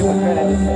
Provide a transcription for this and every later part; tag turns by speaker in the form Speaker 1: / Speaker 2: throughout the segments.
Speaker 1: Amen.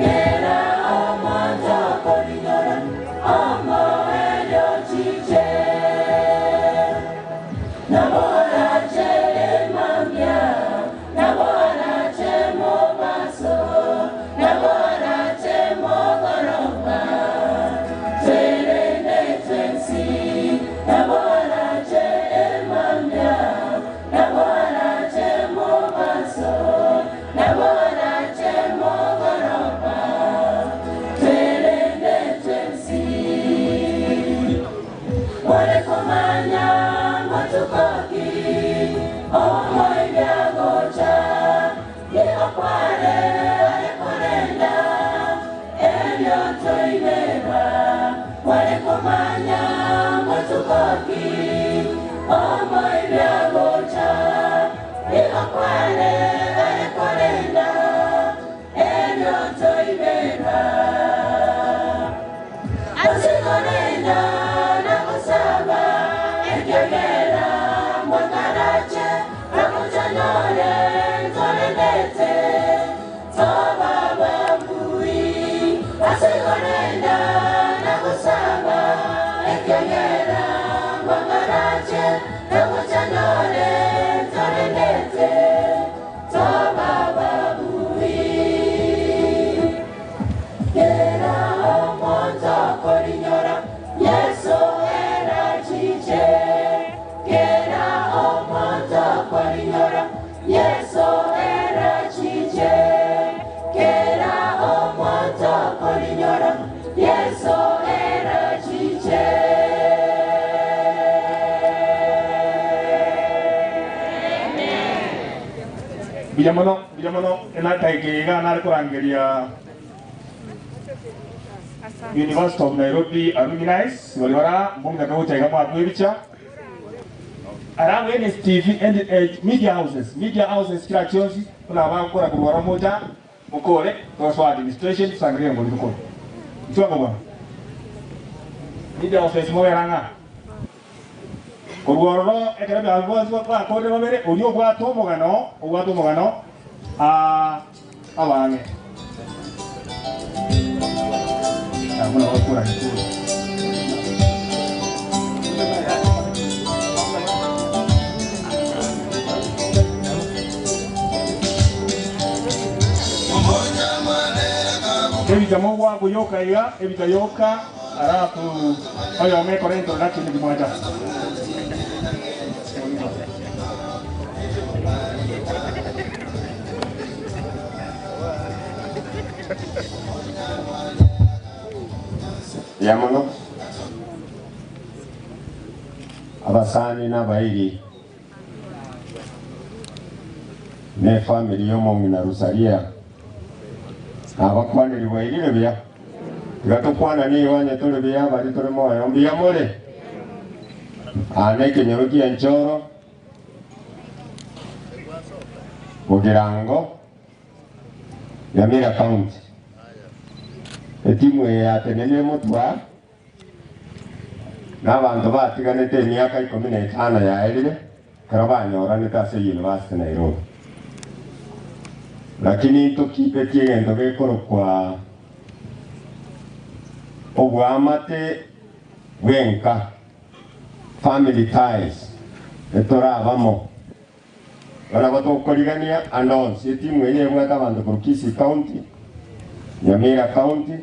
Speaker 2: Kera omonto okorinyora, omo
Speaker 1: Mbuya mono, mbuya mono, enataika eye iga nare korangeria University of Nairobi Alumni baria bara mbomnyake gocha iga mwakwa ebicha. Alafu NSTV and eh, media houses, media houses kira chionsi buna bagokora korwa oro mocha mokore tosoa administration tusangererie ngori tokore. Inchuo bwana. Media houses mobera ng'a Korwa ororo ekero biabo bakorire babere, oria obwate omogano, obwate omogano, aa, abaang'e. Abwo nabo bakora rikuru. Ebicha mogwakwa yoka iga, ebicha yoka. Alafu oyomo ekore introduction kimwacha.
Speaker 2: Mbuya mono abasani na abairi na efamiri y'omong'ina Rosalia nabakwaneri bwairire buya. Tiga tokwananie igo onye tore buya baria tore moyo. Mbuya more? Aa nekenyoro ki'enchoro, Bogirango, Nyamira County. Etimu eye yatenenire motwe aa, nabanto batiganete emiaka ikomi na etano yaerire ekero banyoranete ase University Nairobi. Lakini ntokibetie egento gekorokwa oboamate bw'enka, family ties, etorabamo. Igo nabo tokorigania ande onsi etimu eye ebwate abanto korwa Kisii County, Nyamira County,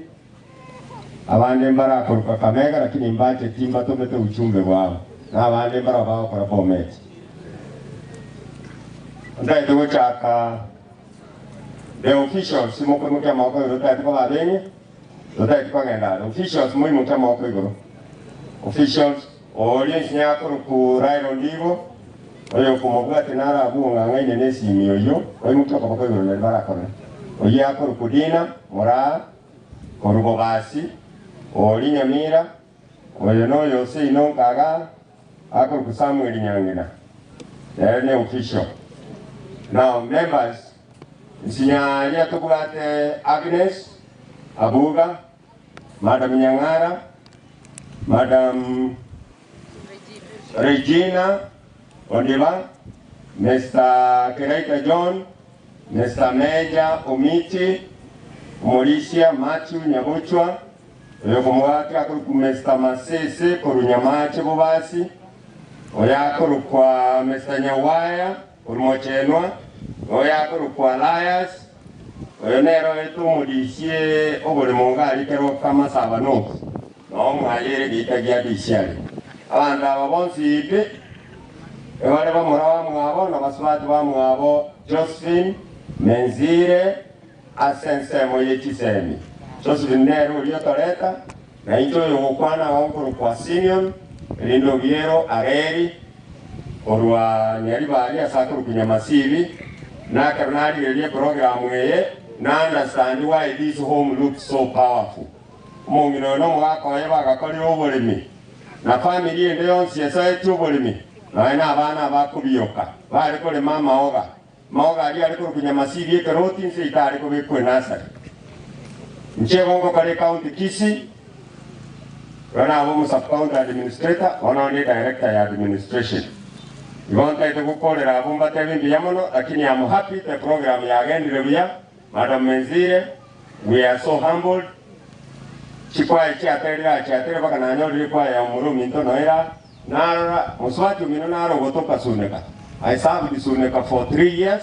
Speaker 2: abande mbarakorwa Kakamega lakini mbancheti mbatomete ujumbe bwabo, na abande mbarabwo bagokora Bomet. Ntagete gochaka the officials mokoimokia amaboko igoro totagete koba abeng'e, totagete kogenda are. Officials moimokie amaboko igoro. Officials, oria ensinyo akorokwa Raila Ondigo, oyo okomobwatia naro abwo ong'ang'aine na esimi oyio, oimokie okoboko igoro nario barakorore. Oyio akorokwa Dina Moraa, korwa Bobasi, oria Nyamira, oyo noyo seino nkaga, akorokwa Samuel Nyang'ina, nere ne official. Now members, nsinyaria tobwate Agnes Abuga, Madam Nyang'ara, Madam Regina Ondiba, Mister Keraita John, Mister Meja Omiti, Omorisia Mathew Nyabochwa, Oyokomogakia akorokwa Mister Masese korwa Nyamache Bobasi, oyo akorokwa Mister Nyawaya korwa Mochenwa, oyo akorokwa Elias, oyo nere oetwe omorisia oboremo iga aria keroka Masaba North, noo mwaye ere geita gia Disiari. Abanto aba bonsi pi ebare bamura bamwabo na basubati bamwabo Josephine, Menzire, Ase ensemo ye chisemi, Josephine nere oria otoreta, na inche oyogokwana agonkorokwa Simeon, erinde obiero Areli. Korwa Nyaribari ase akorokwa Nyamasibi, na ekero narigereria eprogramu eye, na understand why this home looks so powerful. Omong'ina oyo na omogaka oye bagakorire oboremi, na family ende yonsi esoetie oboremi, nonya na abana abakobioka, bare korema amaoga. Amaoga aria are korokwa Nyamasibi ekeroti inse itare kobekwa enasari. Inche igo ngokora ecounty Kisii, Igo nabe omo sub county administrator, bono onde director ya administration. Igo ntaete gokorera abwo mbatebie mbuya mono, lakini am happy the program yagendire buya, Madam Menzire, we are so humbled, chikwaya chiaterire aa chiaterire mpaka nanyorire ekwaya ya omura ominto noyo ere aa, narora mosubati omino naro ogotoka Suneka, I served Suneka for 3 years,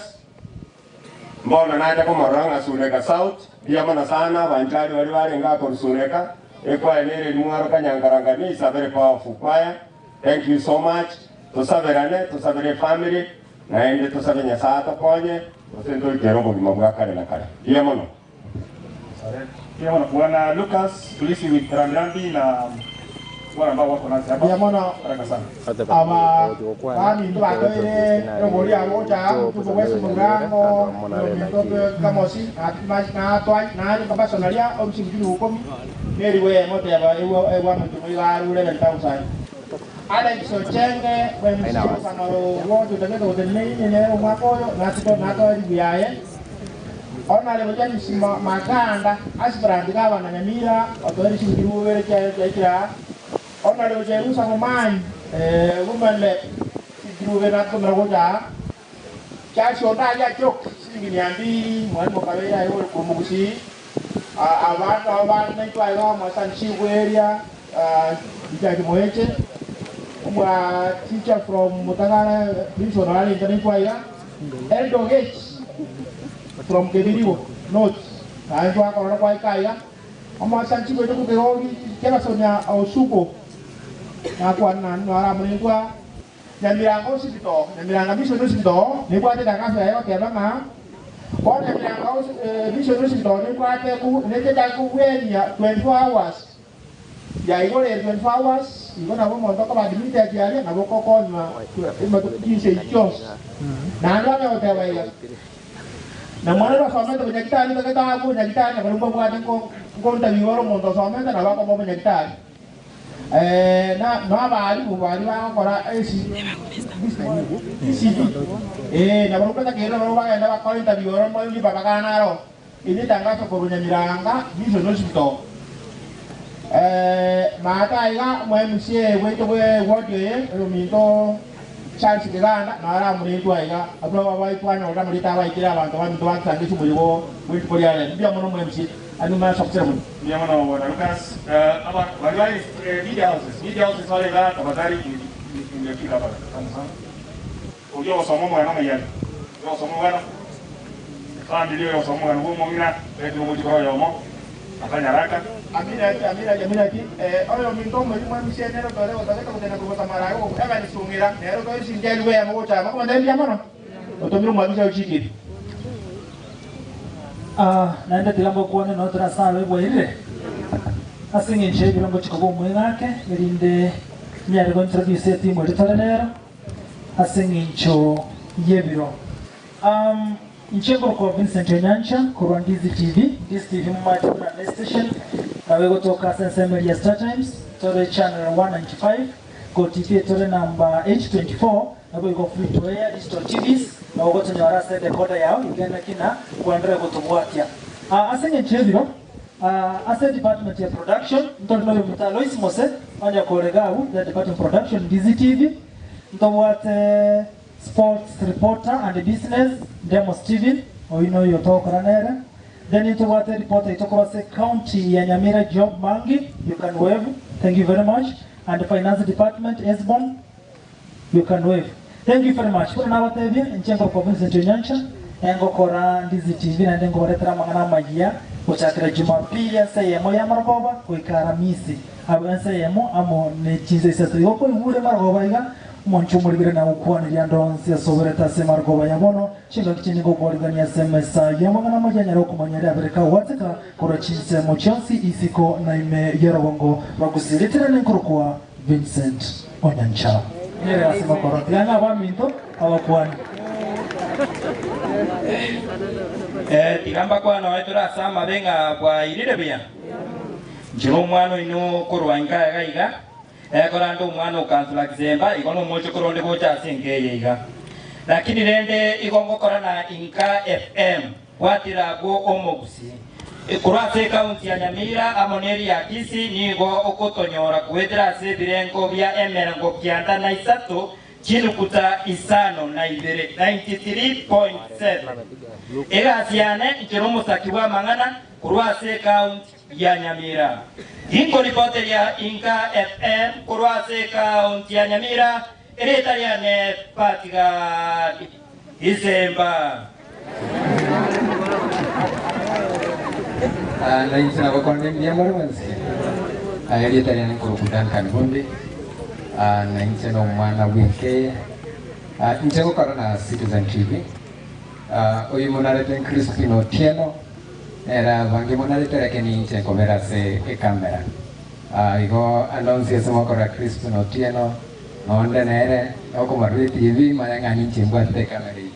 Speaker 2: Mbono nacha komorora ng'a Suneka South, mbuya mono sana abanchari baria barenge akorwa Suneka, ekwaya nere eri mwaroka Nyangarangani is a very powerful choir, thank you so much, tosaberane, tosabere efamily, naende tosabe Nyasaye atokonye, gose ntoikere obogima bwa kare na kare. Mbuya mono.
Speaker 1: Mbuya mono Bwana Lucas, please with rambirambi na wale ambao wako nasi hapa.
Speaker 3: Mbuya mono.
Speaker 1: Baraka sana.
Speaker 3: Aba baminto batoire erogori ya gocha omotuko bwa ase omorango ominto kamosi natwa basonaria omusingi ikomi neriwe moteba ewa omonto moigarure 1000. Alex Ochenge bwemusikanoro wotutegete goteneine nere omwaka oyo natito natoeri yaye. Honorable James Maganda, aspirant gavana Nyamira, otoeri shilingi bubere chiaikira. Honorable Jerusa Momanyi, woman rep, shilingi bubere natomera gocha. Charles Ondaja Chok, shilingi 200, mwalimu Kabera yore kumugusi. Abantu abana itwayo mwasanchiwe area, Richard Moeche. Umwa teacher from Mutagara, Wilson Ali Ntanitwaira. Eldo Gates from Kebirigo North. Naende twakorora kwa ikaiga. Omwasanchi bwetu kukegogi Jefferson Osuko. Nakwana nwaramurengwa Nyamiranga Hospital, Nyamiranga Mission Hospital, nibwate tangazo yayo goteba ng'a bono Nyamiranga Mission Hospital nibwate neketakobwenia 24 hours yaigorere 24 hours igo nabo omonto okoba admitted aria nabo okokonywa chinse echi chionsi. Naende bamanya goteba iga na mwana osomete bonyagitari tagete bonyagitari nabo mbabwate nkontabiwa ore omonto osomete nabo akoba bonyagitari. Na no abarimu bari bagokora esi ECD nabo rukata nabo bagenda bakora interview oro moyugi babagana aro iri tangazo korwa Nyamiranga Mission Hospital. Maata iga mwa MCA bwetu bwe ward eye ominto Charles Kiganda naramuritwa iga abwo babaitwana ora murita abaikira abantu baminto basange chumurigo bwetu kori ale mbia mono mwa MCA anuma ceremony.
Speaker 1: Mbuya mono Bwana Lucas. Aba wali media houses wale ga tafadhali ingefika hapa. Asante sana. Ujio osoma mwana mayani. Ujio osoma mwana. Family yo osoma mwana huo mwingine wetu mujikoro yomo. Afanya haraka.
Speaker 3: Amira amira amira ki oyo minto mo mwa MCA nero tore otagete gutena kubota marago eba nisungira nero to sinjeli we mo gocha mako ndembia mono otomira mwa uchikiri.
Speaker 4: Naende tigambo kuone no turasabe bwaire ase eng'encho ebirongo chikoba omweng'ake erinde nyare go introduce etimu eri tore nero ase eng'encho y'ebiro. Inche ngorokwa Vincent Onyancha korwa Ndizi TV. Ndizi TV mumache buna station nawe gotoka ase ensemo ya Star Times tore channel 195, Go TV tore namba 824, nabo igo free to air digital TVs nabo gotonyora ase decoder yao igenda kina kuendelea gotobwatia. Ase eng'encho y'ebiro, ase department ya production ntore noyo muta Lois Mose onye koregabu the department production Ndizi TV. Ntobwate sports reporter and business Demo Steven oino oyo tokora nere. Then ntobwate reporter itokora se county ya Nyamira, Job Mangi, you can wave, thank you very much. And the finance department, Esbon, you can wave, thank you very much. Kuna nabatebie nchengo kwa Vincent Onyancha engokora Ndizi TV naende ngobaretera amang'ana amaya gochakera Jumapili ense yemo ya marogoba goika Aramisi abo ense yemo amo ne chinse isato igo koigure marogoba iga omoncho omorigere na gokwaneria ndonsi asoberete ase marogoba ya bono chingaki chindi gokwarigania ase emesa ya amang'ana amaya nyara okomanya abereka gwateka korwa chinsemo chionsi isiko na ime ya rogongo bagusiritira nenkorokwa Vincent Onyancha. Nere ase ngokora. Tiga ng'a abaminto babakwane.
Speaker 5: Eh, tiga mbakwane oye tore ase amabe ng'a bwairire buya. Inche nomwana oino korwa inka iga iga, Ekorande omwana o Councillor Kisemba igo nomochokoro onde gocha ase enka eye iga. Lakini rende igo ngokora na Inka FM bwatera abwo omogusii. Korwa ase ecounty ya Nyamira amo neri ya Kisii nigo okotonyora goetera ase ebirengo bia emerongo kianda na isato chinukuta isano na ibere, 93.7. Egasi yane inche nomosaki bw'amang'ana korwa ase ecounty ya Nyamira. Ginkoripoteria Inka FM korwa ase ekaunti ya Nyamira, erieta riane Patigadi Isemba.
Speaker 6: Na inche nabakwanire mbuya more bonsi. Erieta riane nkorokwa Duncan Bundi, na inche nomwana bw'enkeye. Inche ngokora na Citizen TV. Oyio monarete Crispin Otieno, nere abange monarete lakini inche nkobera ase ecamera. Igo ande onsi ase mokorora Crispin Otieno, nonde nere okomorora etv manya ng'a ninche mbwatete ecamera eyio.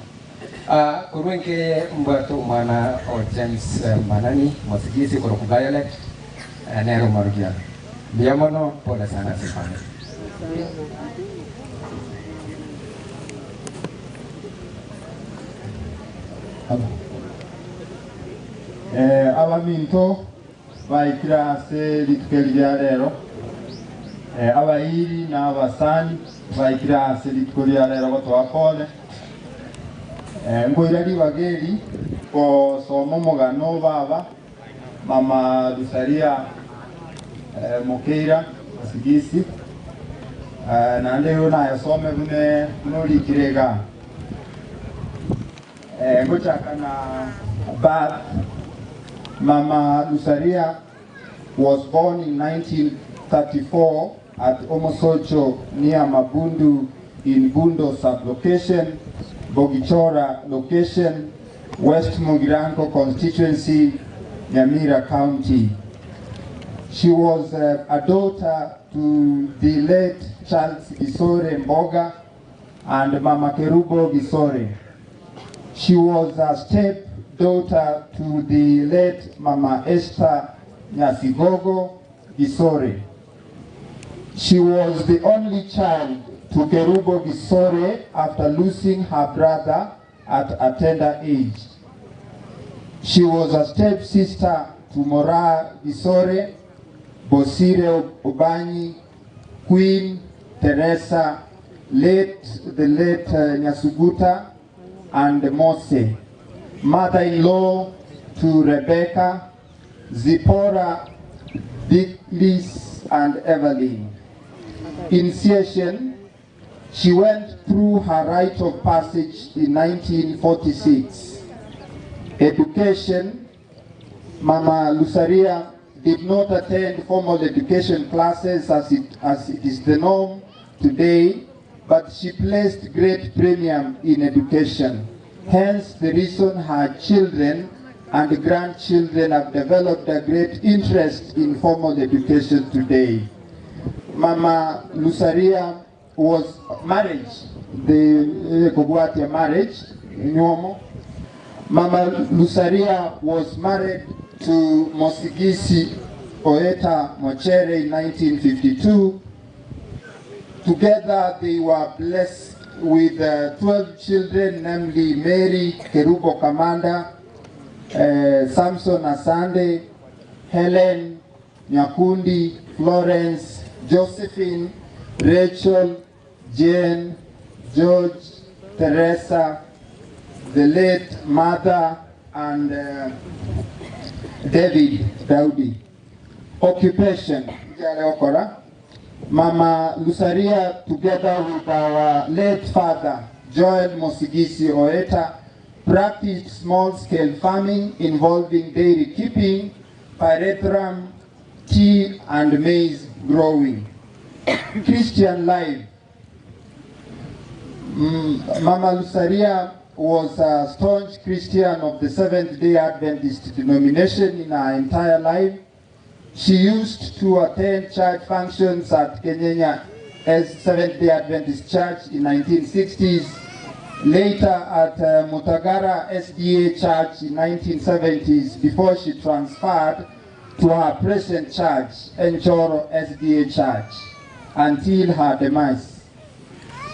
Speaker 6: Korwa enkeye mbwate omwana o James Manani Mosigisi okorokwa Violet, nere omorugi one. Mbuya mono, pole sana ase efamiri.
Speaker 7: Abaminto baikire ase rituko eri ria rero, abairi na abasani baikire ase rituko ria rero gotoa pole. Nkoira ribaga eri gosoma omogano o baba, mama Lusaria Mokeira Mosigisi, naende igo nayosome buna buna orikire igaa. Ngochaka na birth, Mama Lusaria was born in 1934 at Omosocho near Mabundu in Bundo sub-location, Bogichora location, West Mugirango constituency, Nyamira County. She was a daughter to the late Charles Gisore Mboga and Mama Kerubo Gisore. She was a step daughter to the late Mama Esther Nyasigogo Gisore. She was the only child to Kerubo Gisore after losing her brother at a tender age. She was a step-sister to Mora Gisore, Bosire Obanyi, Queen Teresa, late, the late Nyasuguta, and Mose, mother-in-law to Rebecca, Zipporah, Diclis, and Evelyn. Initiation, she went through her rite of passage in 1946. Education, Mama Lusaria did not attend formal education classes as it, as it is the norm today, but she placed great premium in education. Hence the reason her children and grandchildren have developed a great interest in formal education today. Mama Lusaria was marriage, the Kobwatia marriage, Nyomo. Mama Lusaria was married to Mosigisi Oeta Mochere in 1952. Together they were blessed with 12 children, namely Mary Kerubo Kamanda, Samson Asande, Helen Nyakundi, Florence, Josephine, Rachel, Jane, George, Teresa, the late mother, and David Daudi. Occupation, Njare Okora. Mama Lusaria, together with our late father, Joel Mosigisi Oeta, practiced small-scale farming involving dairy keeping, pyrethrum, tea, and maize growing. Christian life. Mama Lusaria was a staunch Christian of the Seventh-day Adventist denomination in her entire life. She used to attend church functions at Kenyenya as Seventh-day Adventist Church in 1960s, later at Mutagara SDA Church in 1970s before she transferred to her present church, Enchoro SDA Church, until her demise.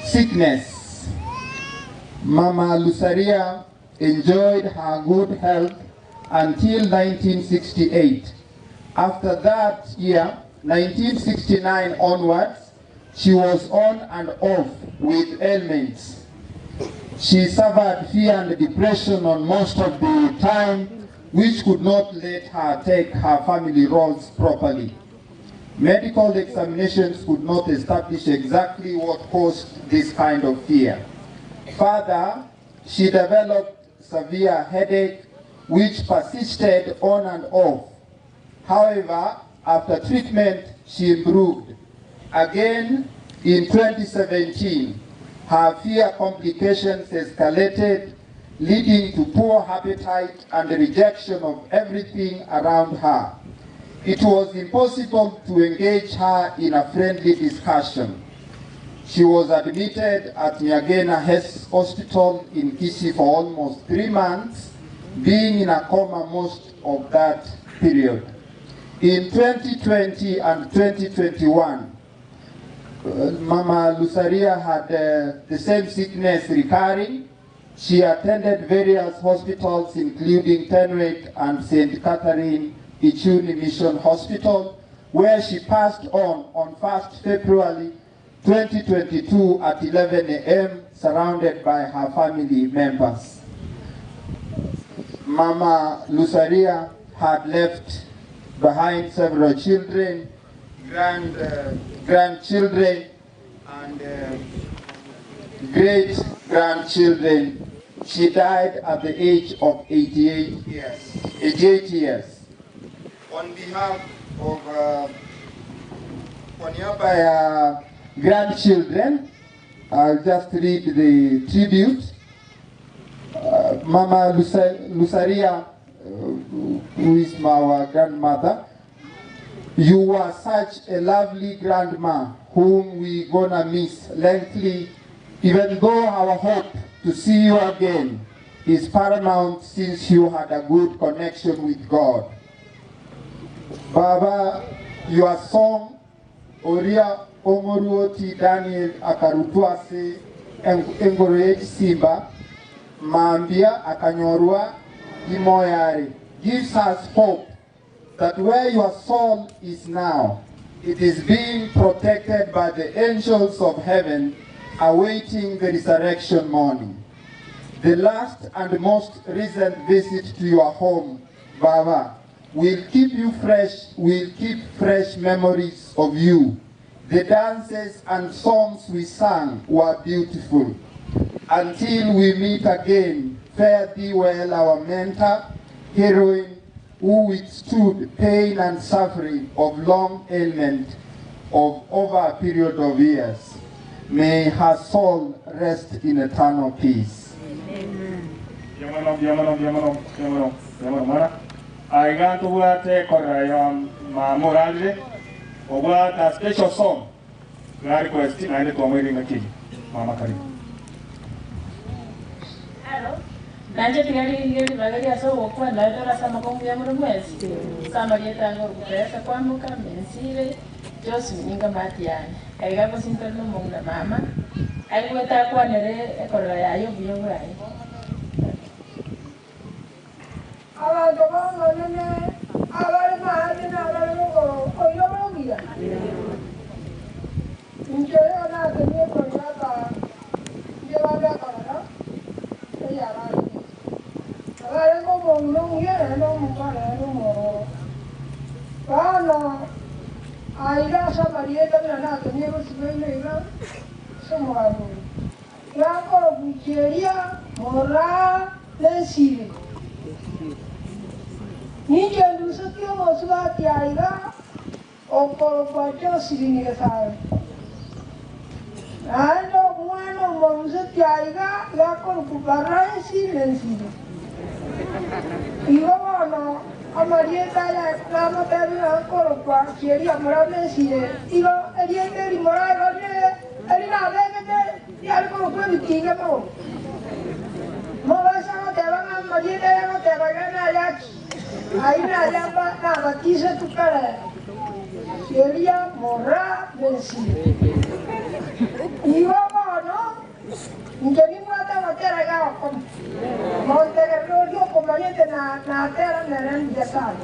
Speaker 7: Sickness. Mama Lusaria enjoyed her good health until 1968. After that year, 1969 onwards, she was on and off with ailments. She suffered fear and depression on most of the time, which could not let her take her family roles properly. Medical examinations could not establish exactly what caused this kind of fear. Further, she developed severe headache, which persisted on and off. However, after treatment, she improved. Again, in 2017, her fear complications escalated, leading to poor appetite and the rejection of everything around her. It was impossible to engage her in a friendly discussion. She was admitted at Nyagena Hess Hospital in Kisii for almost 3 months, being in a coma most of that period. In 2020 and 2021, Mama Lusaria had the same sickness recurring. She attended various hospitals, including Tenwek and St. Catherine Ichuni Mission Hospital, where she passed on 1st February 2022 at 11 a.m., surrounded by her family members. Mama Lusaria had left behind several children, grandchildren, and great-grandchildren. She died at the age of 88 years. 88 years. On behalf of on your grandchildren, I'll just read the tribute. Mama Lusaria, who is our grandmother, you were such a lovely grandma whom we going to miss lengthily, even though our hope to see you again is paramount since you had a good connection with God. Baba, your song, Oria Omoruoti Daniel Akarutuase Engoro Simba, Mambia Akanyorwa Imoyari, gives us hope that where your soul is now, it is being protected by the angels of heaven awaiting the resurrection morning. The last and most recent visit to your home, Baba, will keep you fresh, will keep fresh memories of you. The dances and songs we sang were beautiful. Until we meet again, fare thee well, our mentor, heroine, who withstood pain and suffering of long ailment of over a period of years. May her soul rest in eternal peace.
Speaker 1: Amen. Aiga tubwate koraya mamoralire obwata special song ga request na ile twamwiringa kiji mama karibu.
Speaker 8: Hello. Nanje tigari ngeri bagari aso okwa na dora sama kongu ya muri mwezi. Sama yetango kupesa kwamuka mensire Josu ninga matiane. Aiga ko sinto no mongna mama. Aiweta kwa nere ekorora yayo buyo bwaye.
Speaker 9: Abantu bongonene abali maani n'abali mugoro oyo bogira. Ncheyo natemie koyata nje bandakorora eyabali. Abali ng'omongo ng'ere n'omukore n'omororo. Bano aira samarieta bina natemie gosibeine iga somogano. Yakoro kucheria mora n'ensire. Ninje ndusuki omosubati aiga okorokwa Joseline Gesabe. Naende omwana omorusuki aiga gakorokwa Baraisi n'ensire. Igo bono Amarieta aya namotebire nkorokwa Sheria Moramesire. Igo erieta eri moraigorire, eri nabegete, riare korokwa ebitinge magoro. Mobaisa goteba ng'a amarieta aya agoteba iga nayaki, ayio naria nabatisetwe kare, Sheria Moramesire. Igo bono Inche nimbwate amatera iga agokoma, montegerere oria okomanyete na natera nere mbuya sana.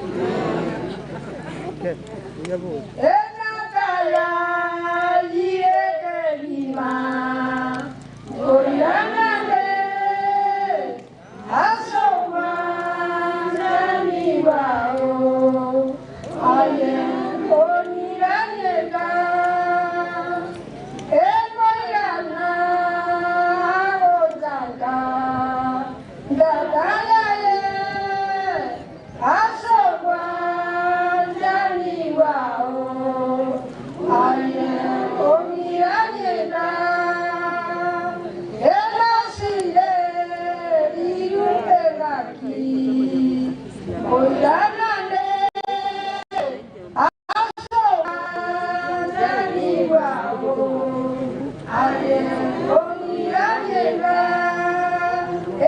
Speaker 9: Emiaka yayire kegima, nkoiranane ase obwanchani bwao, aye onyiranie Ekoirana gochaka ngatagaye ase obwanchani bwao, aye ong'iranie na emasire rirube gaki, oiranane ase obwanchani bwao, aye ong'iranie na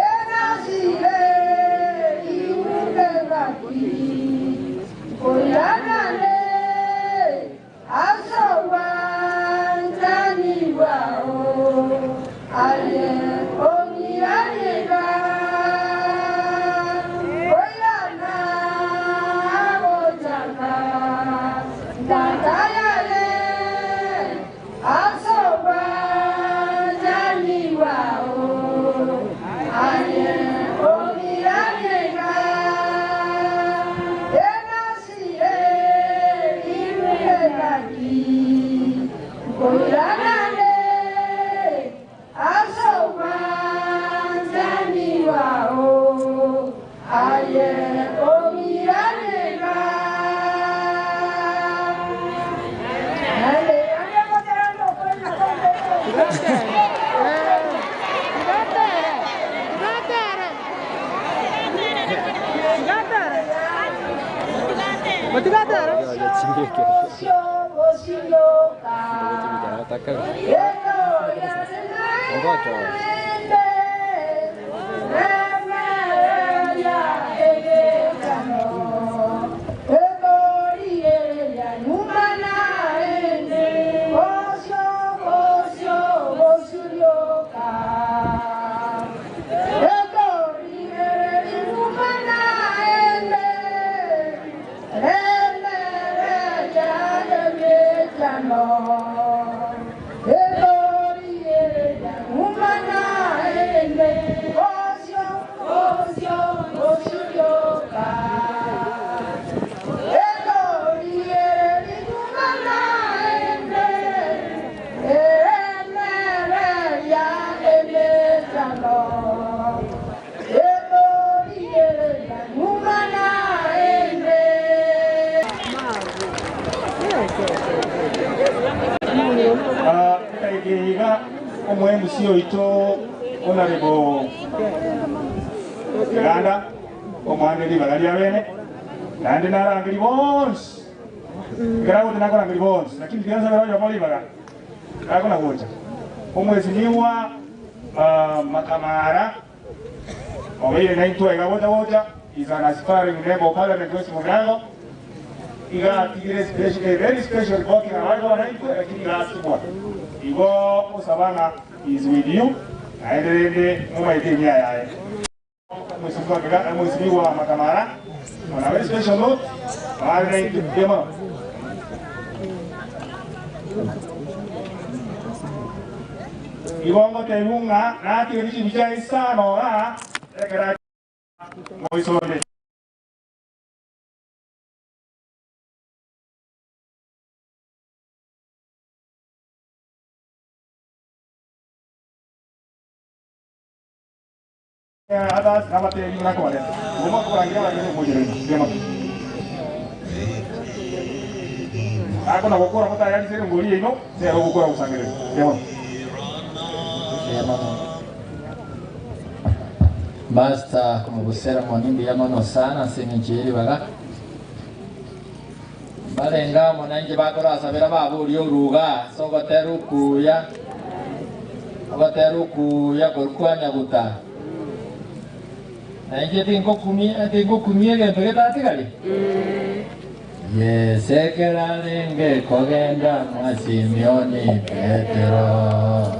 Speaker 9: emasire rirube gaki, oiranane ase obwanchani bwao, aye ong'iranie oirana gochaka ngatayare ase obwanchani bwao, aye ong'iranie emasire rirube gaki, oiranane ase obwanchani bwao, aye ong'iranie
Speaker 1: Iga omwemusi oito Honorable Uganda omwana ribaga ria bene naende narangeri bonsi ekero nakorangeri bonsi lakini tigansabera oyomo ribaga gakona gocha omwesimiwa Makamara obeire naintwe iga gocha gocha is an aspiring member of parliament West Mugirango iga atigire special, a very special report abaiko banaintwe lakini iga asigwa igo osabana is with you naende rende mumaite emia yaye Mheshimiwa Makamara on a very special note baada naintwe kema ibongo tebunga nakire bichibu cha isano ga ekera moisonde others nabatebi nakobareta ngoma kurangira bagire mujirina kema ako na gukora mutayari ngori ino sero gukora gusangirira kema.
Speaker 10: Master omobuseremoni mbuya mono sana ase eng'encho ye ribaga. Mbarenge amo nainche bakorasabera baborie oruga ase ogotera okuya, ogotera okuya korwa kwa Nyaguta. Na inche tingokumia tingokumia egento getatigari. Yeso ekero arenge kogenda mwa Simioni Petero,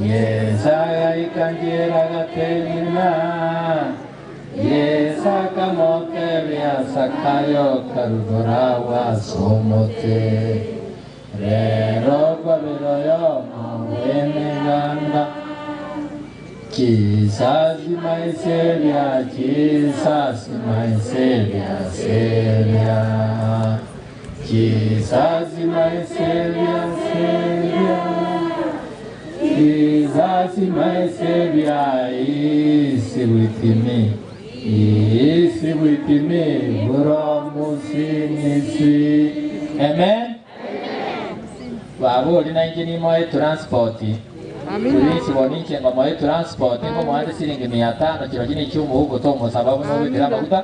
Speaker 10: Yeso agaika nchera agatenena. Yeso akamotebia, Zakayo, karugoro agwo ase omote. Rero okobera oyomo bw'emeganda. Jesus my Saviour, Jesus my Saviour, Saviour. Jesus my Saviour, Saviour. Jesus my Saviour is with me, is with me, Buramusinisi. Amen. Baba oria nainche nimoe transport. Prince bono inche ngomoe transport ngomoete siringi mia tano chirochio ne chi'omohuko tomosaba buna obekere amaguta.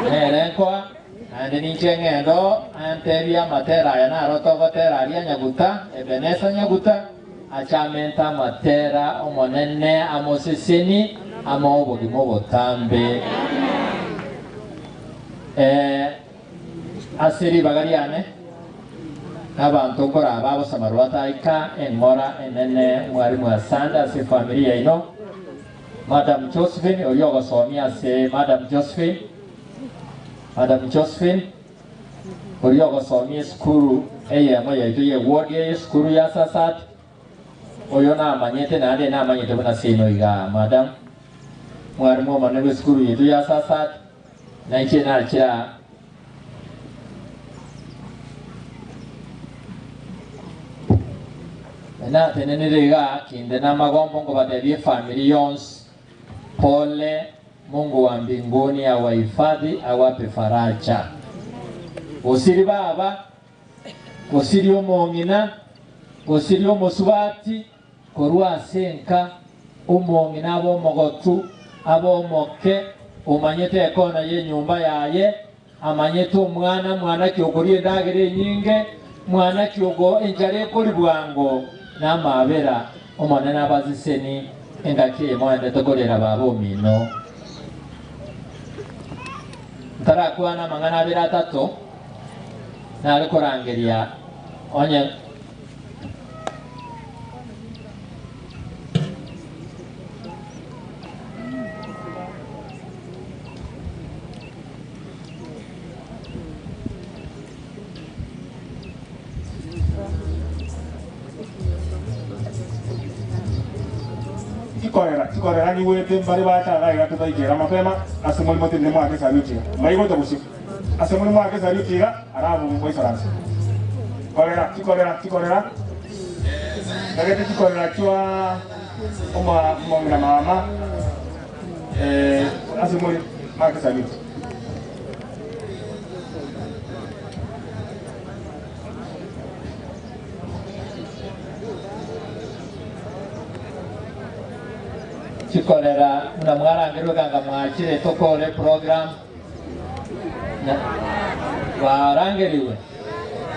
Speaker 10: Nere nkoa naende ninche ng'ende oo antebie amatera aya naro togotera aria Nyaguta, Ebenesa Nyaguta, ache amente amatera Omonene amoseseni amoe obogima obotambe. Ee. Ase ribaga riane nabanto nkoraba abasamarwa bataika eng'ora enene mwarimu asande ase efamiri yaino Madam Josephine oyio ogosomia ase Madam Josephine Madam Josephine oria ogosomia esukuru eyemo yaito ye ward eye esukuru ya Sasat oyo namanyete naende namanyete buna seino igaa Madam mwarimu omonene bwesukuru yaito ya Sasat Na inche nachira natenenire igaa kinde namagombo nkobatebia efamiri yonsi pole Mungu wa mbinguni awahifadhi awape faraja. Gosiri baba, gosiri omong'ina, gosiri omosubati, Korwa ase enka, omong'ina abe omogotu, abe omoke, omanyete ekona y'enyomba yaye, amanyete omwana, mwana ki okoria endagera enyinge, mwana ki ogo enchara ekori bwango, na amaabera. Omonene abaseseni engaki eye moendete korera baba omino. Ntarakwana amang'ana abere atato, nare korangeria onye.
Speaker 1: Chikorera, chikorera nigwete mbare bacha iga iga totaikera mapema ase more motenene mwake esaluti iga. Mbaigwete bosio. Ase more mwake esaluti iga, arabu moisaranse. Korera, chikorera, chikorera. Ntagete chikorera chwa oma omong'ina mama eh, ase more mwake esaluti.
Speaker 10: Chikorera buna mwarangerwe ganga mwachire tokore program. Barangerigwe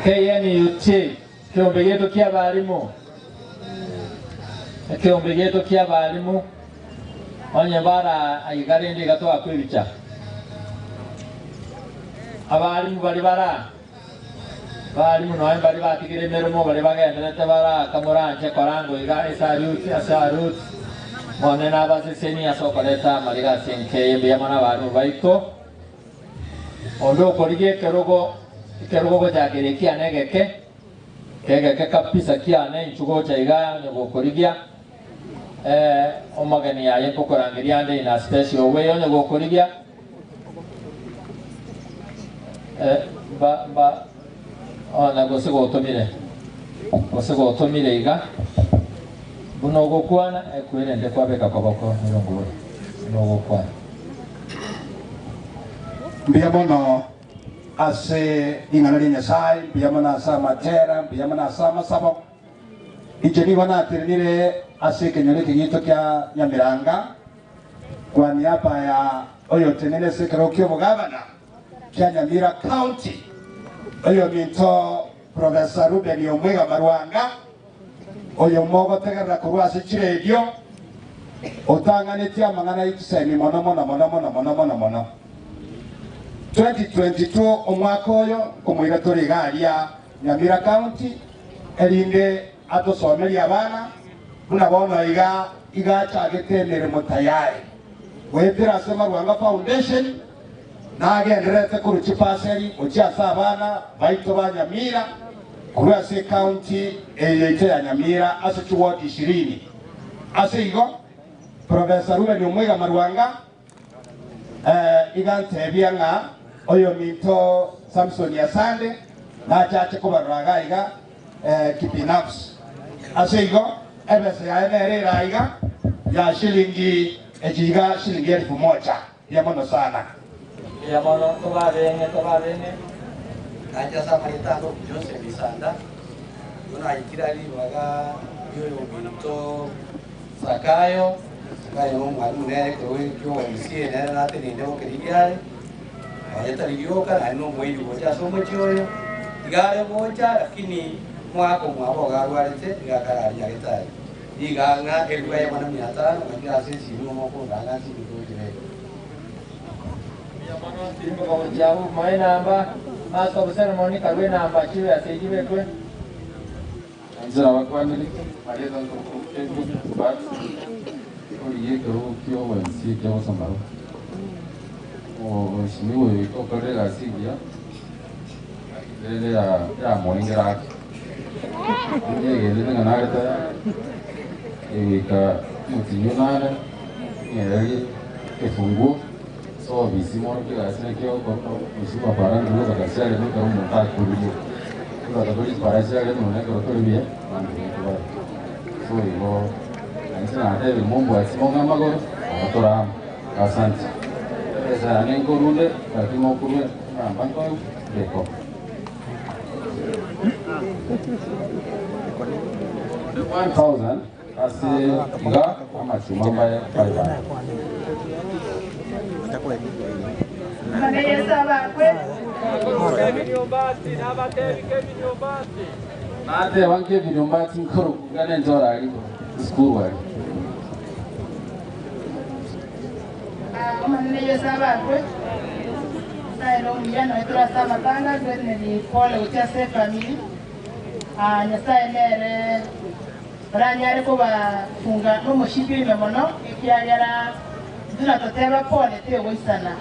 Speaker 10: KNUT ekeombe giaito ki'abalimu, ekeombe giaito ki'abalimu, onye bara aiga rende iga twakwa ebicha. Abalimu baria bara abalimu nonya mbaria batigire emeremo baria bagenderete baraka moranche korangwa iga esaluti ase aruti. Omonene nabasesenie ase okoreta amariga ase enka eye mbuya mono abalimu baito. Onde okorigia ekerogo, ekerogo gochakera ekiane egeke, kegeke kabisa kiane inchuo gocha iga onye gokorigia eh, omogeni aye nkokorangeria ande in a special way onye gokorigia eh, ba, ba, ona gose gotomire, gose gotomire iga, buna ogokwana ekwerende kwabeka koboko erongo ore, buna ogokwana.
Speaker 11: Mbuya mono ase ring'ana ria Nyasae, mbuya mono ase amatera, mbuya mono ase amasabo. Inche nigo natenenire ase ekenyoro eke giaito kia Nyamiranga. Kwa niaba ya oyotenene ase ekerogo ki'obogabana kia Nyamira County, oyominto Professor Reuben Omwega Marwanga, oyo mogotegerera korwa ase chiredio, otang'anetie amang'ana ye chisemi mono mono mono mono mono mono mono. 2022 omwaka oyo nkomoira tore iga aria Nyamira County erinde atosomerie abana buna bono iga iga achagete emeremo tayari goetera ase Marwanga Foundation nagendererete korwa chipaseri gochia ase abana baito ba Nyamira korwa ase ecounty eye yaito ya Nyamira ase chiward ishirini. Ase igo Professor Reuben Omwega Marwanga iga ntebia ng'a oyominto Samson Asande nachache kobarora iga iga kibinafsi. Ase igo ebesa yaye nere ere aiga ya shilingi echi iga shilingi elfu moja. Mbuya mono sana.
Speaker 12: Mbuya mono tobabenge tobabenge.
Speaker 13: Nainche ase amarieta ande Joseph Isanda, nigo nayikire aria ribaga ri'oyominto Zakayo, Zakayo nomwalimu nere ekero ki'obomisie nere natenenire bokerigi are, nonya tari rioka naende nomoiri gocha ase omochie oyo, iga are gocha lakini omwaka omwabo iga arwarete iga akare aria nyagetari. Nigo ang'a elifu eyemo na mia tano, ng'akire ase esimi omokondanga ase ebinto bire.
Speaker 14: Inche nabakwanire, marieta nkorokwa Kelvin Kibati, origia ekerogo kia obo-MC ekia Bosamaro. Omweshimiwa oyo oito okorire egasi engiya, rende yamoengera ake. Ninyegenete ng'a nare tayari, egoika omotienyi onane, ng'ererie efunguo ase ofisi mono egasi naki egokora, mheshimiwa para ndiri gotaka chiareme ekero omonto akorire. Totaka tore chipara chiareme nonya ekero tore buya, abanto baito bare. So igo, nainche natebire mombwati mong'e amagoro, nabo tore amo. Asante. Ebesa yane nkorunde, lakini mokorwe namba nkoe ndeko. 1000 ase iga amachuma mbaye 500. Nateba Kevin Ombati nkorokunga nenchora aria esukuru aria.
Speaker 8: Omonene Yeso abakwe, Nyasaye nomuya, nonya tore ase amatanga, toeneni pole gochia ase efamiri. Nyasaye nere oranyare kobafunga nomoshipi oime mono, ekiagera intwe natoteba pole tegoisana.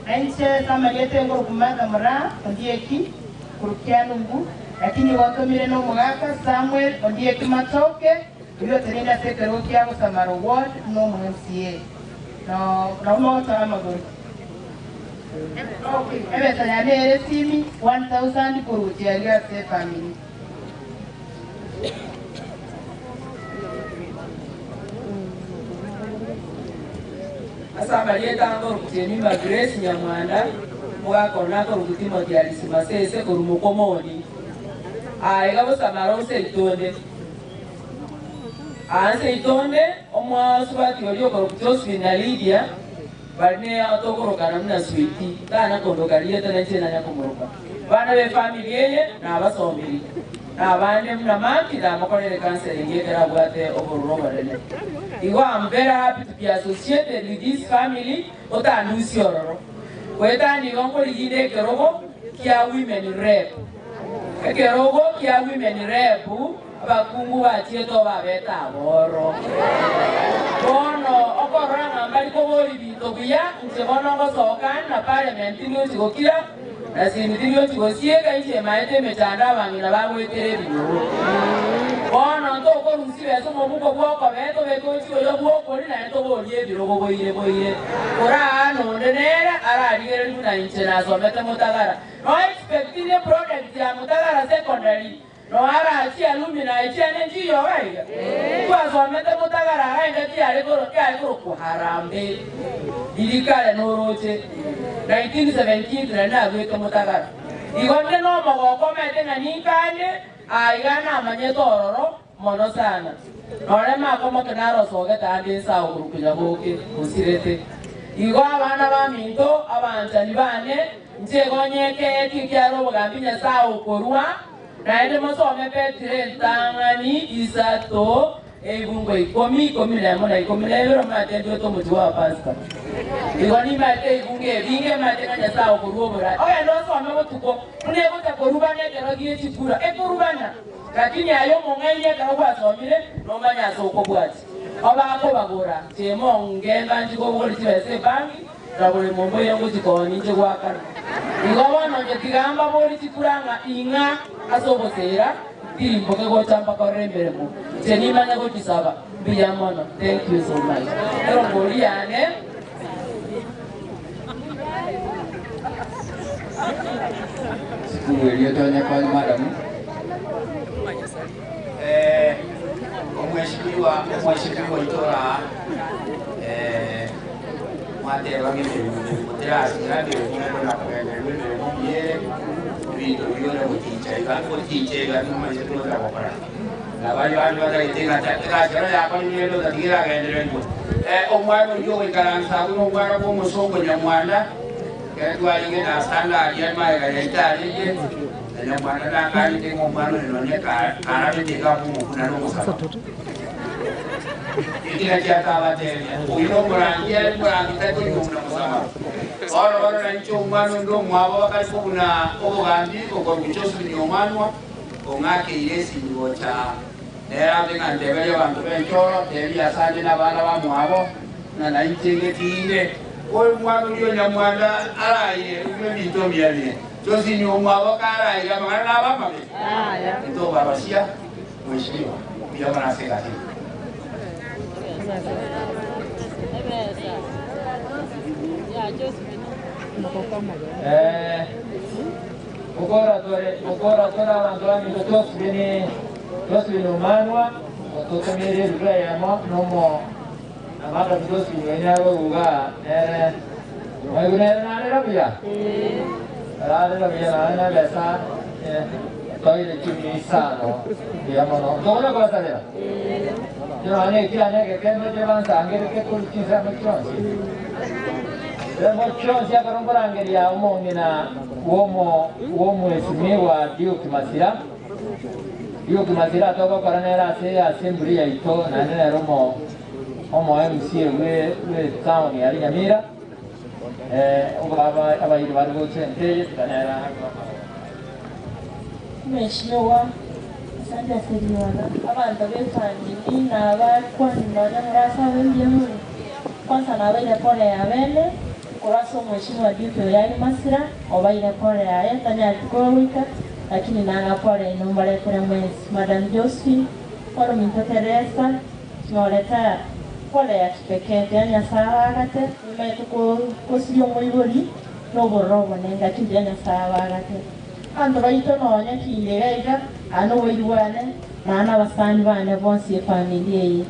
Speaker 8: Na inche ase amarieta engoro Martha Moraa Ondieki korwa Kialungu, lakini igo ntomire nomogaka Samuel Ondieki Matoke, oyio oteneine ase ekerogo kia Bosamaro Ward nomo MCA. Nabo mogotora amagoro. Ebesa yane ere esimi 1000 korwa gochia aria ase efamiri.
Speaker 12: Ase amarieta angoruku Jemima Grace Nyamwanda, omogaka one akoruku Timothy Alisi Masese korwa Mokomoni. Aa iga bosamara ase itonde. Aa nse itonde omwasubati oria okoruku Josephine na Lydia bari ne tokorokana buna Sweety, tana kondoka rieta nainche nanya komoroka. Bana b'efamiri eye nabasomiri, na abande buna Mark namokorere counseling ekero abwate obororo obonene. Igo am very happy to be associated with this family otandusie ororo. Goetania igo nkoriginda ekerogo kia women rep. Ekerogo kia women rep abakungu bachiete obabete aboro. Bono okorora ng'a mbari koboria binto buya, inche bono ngosoka na parliament tindiochi gokira, na simi tindiochi gosieka, inche emaete emechando abang'ina bagoetera ebinyoro. Bono ntokorusia besa omobuko bw'okobee tobeke ochi oyo bw'okoria naende toborie ebirogo boire boire. Koraa nonde nere ararigererie buna inche nasomete Mutagara. No expectire product ya Mutagara Secondary no arachie alumni chiane nchiyoga iga. Twasomete Mutagara iga engaki yare koro yare korokwa Harambee. Riria kare noroche 1978 nari naruete Mutagara. Igo nde nomogoko omanyete ng'a ninkande aa iga namanyete ororo. mono sana. Nore makomoke narosogete ande inse agokorokwa Nyaboke, osirete. Igo abana baminto, abanchani bane, inche igo nyekeetie ekiagera obogambi Nyasae okorua, naende mosome Petero entang'ani isato, Eibungo ikomi, ikomi nemo, na ikomi na ibere, omanyete ndwete omochie bw'Abapasika. Igo nimaete ebibungo ebinge, maete ng'a Nyasae okorua oboraai. Ogende osome botuko, buna egocha korubana ekero gie chikura, ekorubana. Lakini aye omong'aini ekero gwasomire, nomanye ase okobwatia. Obakobagora, chimo ngenda nchikobogoria chibesa ebangi, na boremo mboire ngochikoonia inche goakana. Igo bono inche tiga mbaborie chikura ng'a ing'a ase oboseera, Tirimboke gocha mbakorere emeremo, inche nimanye gochisaba. Mbuya mono. Thank you so much. Erongori yane.
Speaker 6: Sukuru erio tonye konya madam.
Speaker 15: Eh, omweshimiwa omweshimiwa itora eh, mwateba ng'emirimo moterasira mirimo kona kugendererwa emirimo miyere ebinto biore goticha iga goticha iga nimaise toza gokora nabaria bandi batagete egachero yakora emiyendo otatigira agendererwa omwana oyio ogoikaransa abwo na omwana bwa omosongo nyamwanda ekero twarenge na sanga aria magega yaito arenge na nyamwanda nakanete ng'a omwana oyo nonye karabete iga abwo omokuna na omosaba Eki nakio akabatebia, Oyio nomorangi are omorangi tari konyuomwa na mosaba. Bono barora inche omwana onde omwabo bakare kobuna obogambi okorokwa Josephine Omanwa, ong'akeire esimi gocha aa. Nere ambe ng'a nteberie abanto b'enchoro, tebia asande nabana bamwabo, ng'a nainche ngetiinde. Omwana oria o nyamwanda araire buna ebinto mbiamie. Josephine omwabo karaire amang'ana nabe amabe? Titobarosia. Mheshimiwa, mbuya mono ase egasi eye.
Speaker 10: Eh, gokora tore gokora tore abanto baminto Josephine Josephine Omanwa ototomiire eruga eyemo nomo na madam Josephine oyo agoruga nere mwaigu nere narera buya ararera buya naye nebesa eh, toire chumi isano mbuya mono ntokonya kobasabera Nonya ekiane egekembe kebansangereke korwa chinsemo chionsi. Chinsemo chionsi ekero nkorangeria omong'ina bw'omwesimigwa Duke Masira. Duke Masira togokora nere ase assembly yaito naende nere omo MCA bwe town ya Nyamira. Abairi bare gocha enka eye tiga nere agwo amagoro.
Speaker 8: Mheshimiwa, asante ase ribaga. Abanto b'efamiri na abakwani nonya more ase abe mbuya more. Kwanza nabaire pole ya bene, korwa ase omweshimiwa Duke oyo are Masira, obaire pole yaye, tanyareti kogoika, lakini nang'a pole inwe mbaretere mwensi. Madam Josephine, orominto Teresa, nyorete pole ya kipekee, tiga Nyasaye abagate, nimaete gosiria omoibori, nobororo obonene, lakini tiga Nyasaye abagate. Abanto baito nonya kinde iga iga, aa noboiri bwane, na nabasani bane bonsi efamiri eye.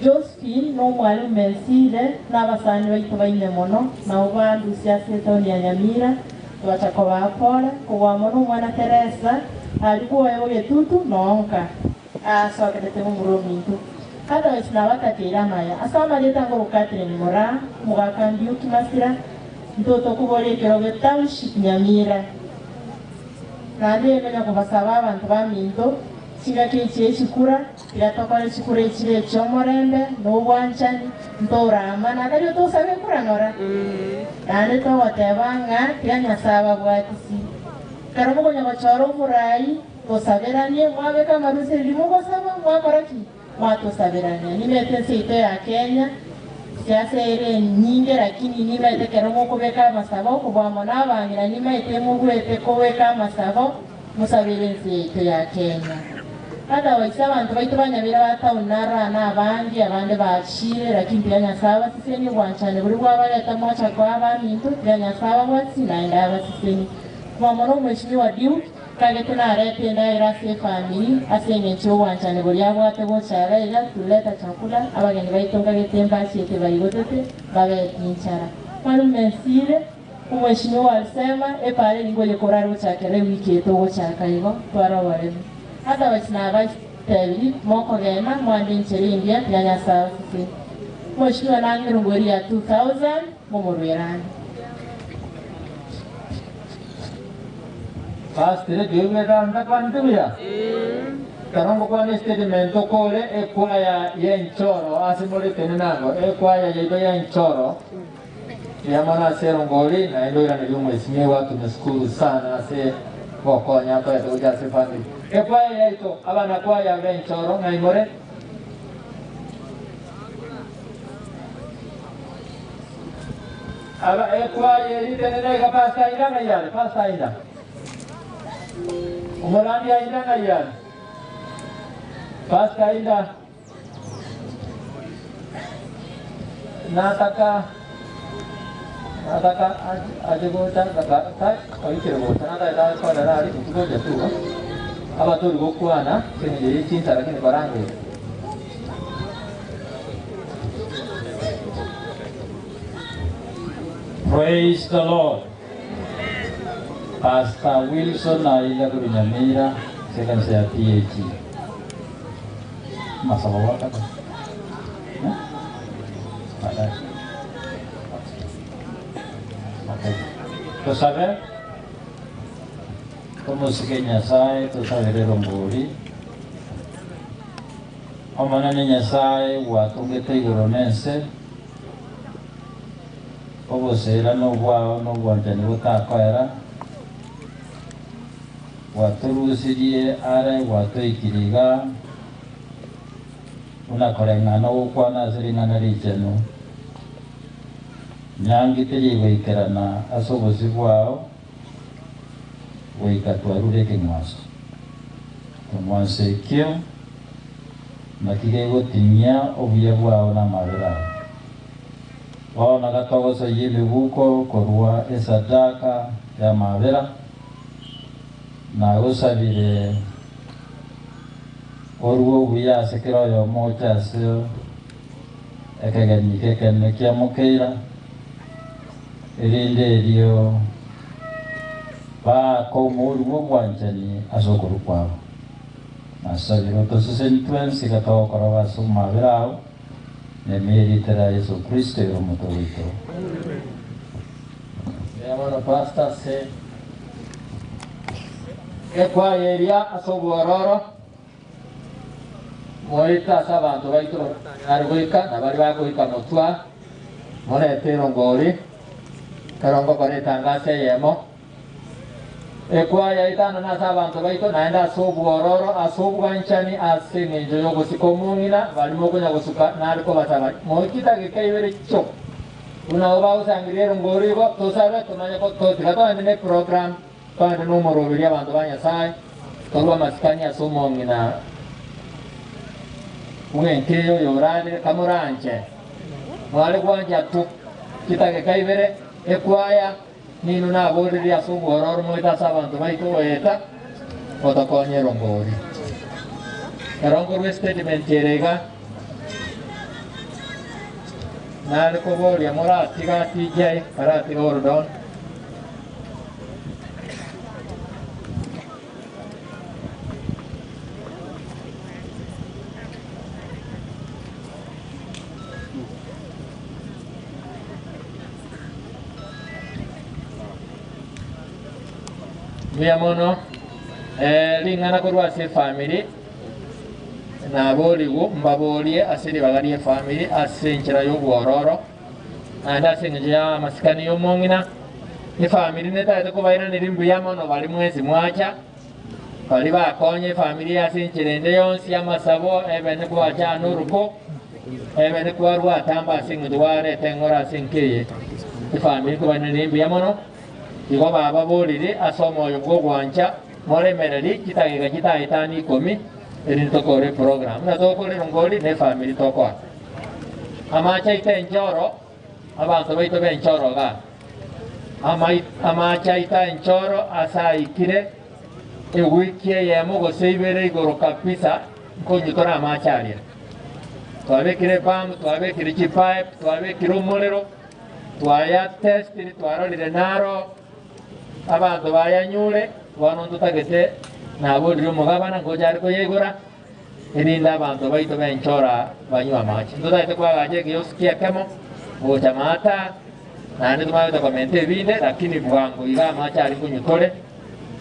Speaker 8: Josephine nomwalimu Mensire, na abasani baito baime mono, nabo bandusia ase etaoni ya Nyamira, togacha kobaa pole, kobua mono omwana Teresa, aria bwoye bogetutu nonka asokerete momura ominto. Otherwise nabatakeire amaya. Ase amarieta ngoroka Catherine Moraa, omogaka Mbiuki Masira, Ntotokoboria ekerogo township Nyamira. Naende nonya kobasaba abanto baminto, chingaki echi echikura, tiga tokore chikura echire echi'omorembe na obwanchani, ntoramana, tari otosabe ekura ng'ora. Naende togoteba ng'a tiga Nyasae ababwatisi. Ekero mokonya gochora omorai, tosaberanie, mwabeka amarusia riria mogosaba, mwakora ki? Mwatosaberania. Nimete ense yaito ya Kenya, siasa ere enyinge lakini nimaete ekero mokobeka amasabo kobua mono abang'ina nimaete mobuete kobeka amasabo mosabere ense yaito ya Kenya. Otherwise abanto baito ba Nyamira ba town naro aa nabange abande bachire lakini tiga Nyasaye abasesenie obwanchani boria bwabareta mwacha koa abaminto tiga Nyasaye ababwatisi naende abasesenie. Kobua mono omweshimiwa Duke Kagete narete endagera ase efamiri ase engencho y'obwanchani boria abwate gocha iga iga tuleta chakula abageni baito nkagete mbachiete baigotete babeti nchara. Mwalimu Mensire, Omweshimiwa alisema epara eri ngoyekorare gochakera ewiki eye togochaka igo tware oboremu. Otherwise nabaise. Natotebiri mokogenda mwande enchera engiya tiga Nyasae abasesenie. Mweshimiwa nange erongo eria ya 2000 momorwerane.
Speaker 10: Pastor ekiombe ntakwanete buya? Ekero ngokwana estatement okore ekwaya y'enchoro ase more tenena ango ekwaya yaito y'enchoro mbuya mono ase erongori naende oiraneria omwesimigwa tumeshukuru sana ase gokonya atoete gocha ase efamily. Ekwaya yaito abanakwaya b'enchoro ng'ai more? Aba ekwaya eri tenena iga Pastor Aida ng'ai are? Pastor Aida. Omorandi Aida ng'ai are? Pastor Aida. Nataka nataka ache gocha oikire gocha natagete akorera aria intwe gocha tu abatori gokwana ase eng'encho ye chinsa lakini korangeria.
Speaker 16: Praise the Lord. Pastor Wilson aida korwa Nyamira ase ekanisa ya PAG. Amasabo gwakaba? Eh? Baadaye. Okay. Tosabe tomosike Nyasaye tosabere erongori Omonene Nyasaye gwatongete igoro na ense Oboseera nobwao na obwanchani botakoera, gwatorusirie are gwatoikirie iga, buna koreng'ana ogokwana ase ring'ana richenu. Nyangi teri goikerana ase obosio bwao goika twarure ekeng'wanso. Ekeng'wanso ekio naki gegotinyia obuya bwao na amabera ao. Bono gatogosoyia emebuko korwa esadaka y'amaabera, nagosabire orue obuya ase kera oyomo oche ase ekegeni eke ekenene kia Mokeira, erinde erio baake omouri bw'obwanchani ase okorua kwabo. Nasabire otoseseni twensi gatogokora ase amaabera ao. Nemierieta ria Yeso Kristo ere omotwe oito.
Speaker 10: Mbuya mono Pastor ase ekwaya eria ase obwororo moete ase abanto baito baria batanyare goika na baria bagoika motwa morete erongori ekero ngokora etangaso eyemo. Ekwaya etano nase abanto baito, naende ase obwororo, ase obwanchani, ase engencho y'ogosika omong'ina, baria mokonya gosuka nare kobasaba moiche chidageka ibere chioka. Buna abwo bagosangereria erongo igo, tosabe tomanye tiga togende ne program, togende nomoroberio abanto ba Nyasae, torue amasikani ase omong'ina bw'enka eye oyorarire kamoranche. Mware gwancha tu chidageka ibere, ekwaya. Ninwe naborerie ase obwororo moete ase abanto baito goeta gotokonya erongori. Erongo rwe statement ere iga nare koboria moratiga TJ karatiga hold on. Mbuya mono eh, ring'ana korwa ase efamiri naborigwe mbaborie ase ribaga ri'efamiri ase enchera y'obwororo naende ase eng'encho ya amasikani y'omong'ina efamiri netagete kobairaneria mbuya mono baria mwensi mwacha baria bakonya efamiri ase enchera ende yonsi amasabo ebe nikwachana oruko Ebe nikwarua atambe ase engencho gwareta eng'ora ase enka eye. Efamiri kobainanire mbuya mono, igo bababorire ase omoyo bw'ogwancha moremererie chidageka chitaetani ikomi erinde tokore eprogram. Buna togokora erongori na efamiri tokoa amache aito enchoro, abanto baito b'enchoro igaa. Amache aito enchoro ase aikire ewiki eyemo gose ibere igoro kabisa nkonywa tore amache aria. Twabekire ebamu, twabekire chipipe, twabekire omorero, twayatestire, twarorire naro abanto bayanyure, bono ntotagete naborire omogabana ngocha are koyaigora. Erinde abanto baito b'enchora banywe amache. Ntotaete koagacha ekioski ekemo gocha maata, naende tomanyete komenta ebinde, lakini bwango iga amache aria konywa tore,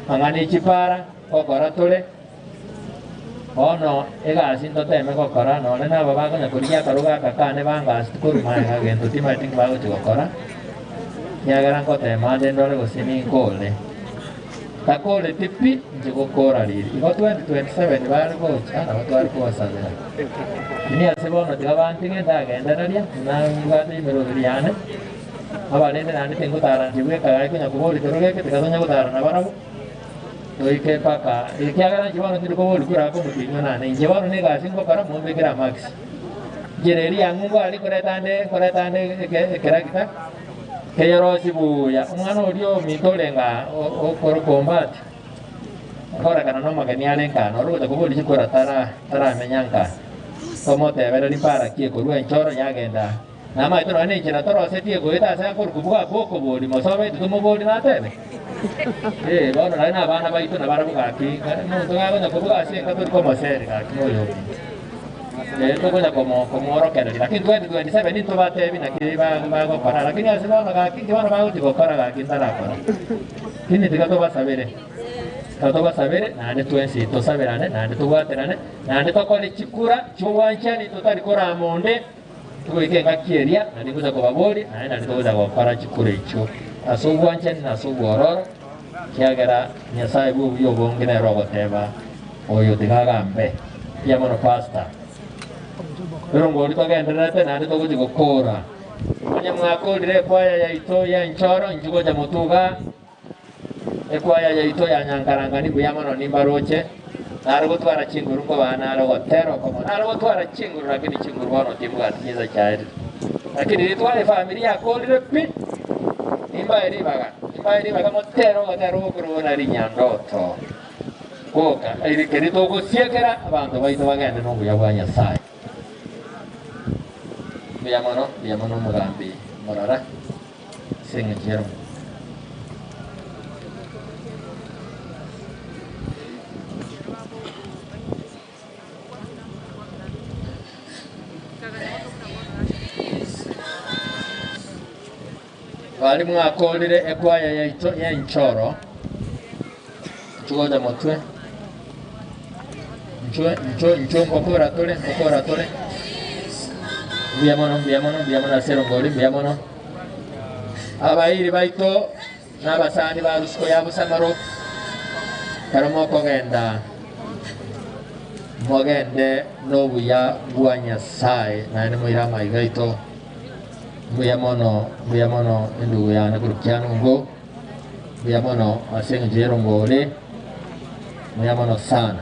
Speaker 10: ang'ana echipara gokora tore. Bono egasi ntoteme gokora, nonye naba bakonya korigia akarogo aka kane bangasi tikorwa magega gento timanyeti nki bagochia gokora, ekiagera ngotema ande ndore gose ninkore. Takoreti pi, inche gokora riria. Igo 2027 bare gocha nabo tware kobasabera. Lakini ase bono tiga bantige ndagendereria, buna mbwate emeroberi yane, abarende naende tingotara inche bweka gaki konya koboria kero geke, tiga tonya gotara nabarabwo, toike mpaka ekiagera inche bono tindi koboria kura komotinywa nane. Inche bono na egasi ngokora mombekere amax. Enchera eria ya ng'umbu aria nkoreta ande nkoreta ande eke ekeragita. Keyorosie buya, omwana oria ominto orenge aa okorokwa Ombati, akorekana nomogeni arenge aa, noro ogocha koboria chikura tara taramenya nka, tomotebererie mpara ki ekorua enchoro yagenda aa. Namaete nonya nenchera torosetie egoeta ase akorokwa bwako okoboria mosobe titomoboria natebe? Ee, bono naye nabana baito nabarabwo gaki, omonto gakonya kobuga ase enka tori komoseri gaki noyo ominto. Eh, tokonya komo komworokereria lakini 2027 ntobatebi naki ba bagokora lakini ase bono gaki inki bono bagochi gokora gaki ntarakora. Lakini tiga tobasabere, tiga tobasabere naende twensi tosaberane naende tobwaterane naende tokore chikura chi'obwanchani totari korama onde, togoika engaki eria naende ngocha kobaboria naende naende togocha gokora chikura echio ase obwanchani na ase obwororo, ekiagera Nyasaye bwa obuya obonge nere ogoteba. Oyo tiga agambe. Mbuya mono pastor. Erongori togendererete naende togochia gokora. Onye mwakorire ekwaya yaito ya enchoro inchuo gocha motuga ekwaya yaito ya Nyankarangani mbuya mono nimbaroche. Nare gotwara chinguru nkobaa nare ogotera okomo nare gotwara chinguru lakini chinguru bono timbwati chinsa chiaerire. Lakini ritware efamiri yakorire pi nimbae ribaga nimbae ribaga motere ogotera ogokorwa rinyandoto. Boka, erio togosiekera abanto baito bagende nobuya bwa Nyasae. Mbuya mono, mbuya mono omogambi Morara ase eng'encho y'eromo. Baria mwakorire ekwaya yaito y'enchoro, inchuo gocha motwe, inchuo inchuo inchuo ngokora tore ngokora tore, mbuya mono mbuya mono mbuya mono ase erongori mbuya mono. Abairi baito na abasani ba rusiko ya bosamaro, ekero mokogenda mogende nobuya bwa Nyasaye naende moire amaiga aito. Mbuya mono, mbuya mono endugu yane korwa Kianungu, mbuya mono ase eng'encho y'erongo ore, mbuya mono sana.